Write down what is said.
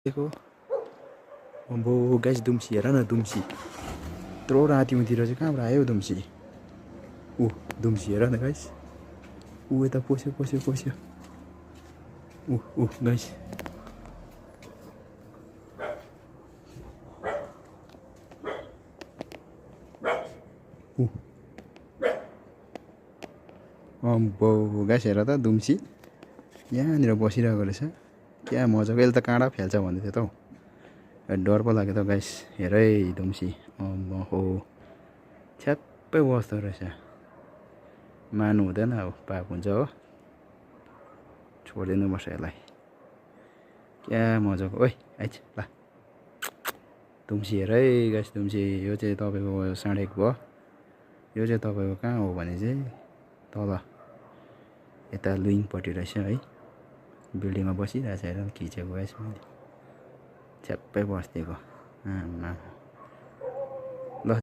देखो अम्बो गाइस दुम्सी हेर न दुम्सी यत्रो रातिउँतिर चाहिँ कहाँबाट आयो दुम्सी दुम्सी हेर न गाइस यता पस्यो पस्यो पस्यो गाइस अम्बो गाइस हेर त दुम्सी यहाँनिर बसिरहेको रहेछ क्या मजाको यसले त काँडा फ्याल्छ भन्दै थियो त हौ डर पो लाग्यो त गाइस हेर है दुम्सी अम्बो हो छ्याप्पै बस्दो रहेछ मान्नु हुँदैन अब पाप हुन्छ हो छोडिदिनुपर्छ यसलाई क्या मजाको ओइ आइज ल दुम्सी हेर है गाइस दुम्सी यो चाहिँ तपाईँको साँडेको भयो यो चाहिँ तपाईँको कहाँ हो भने चाहिँ तल यता लुइङपट्टि रहेछ है बिल्डिङमा बसिरहेछ हेर खिचेको गाइस मैले छ्याप्पै बस्दिएको आमा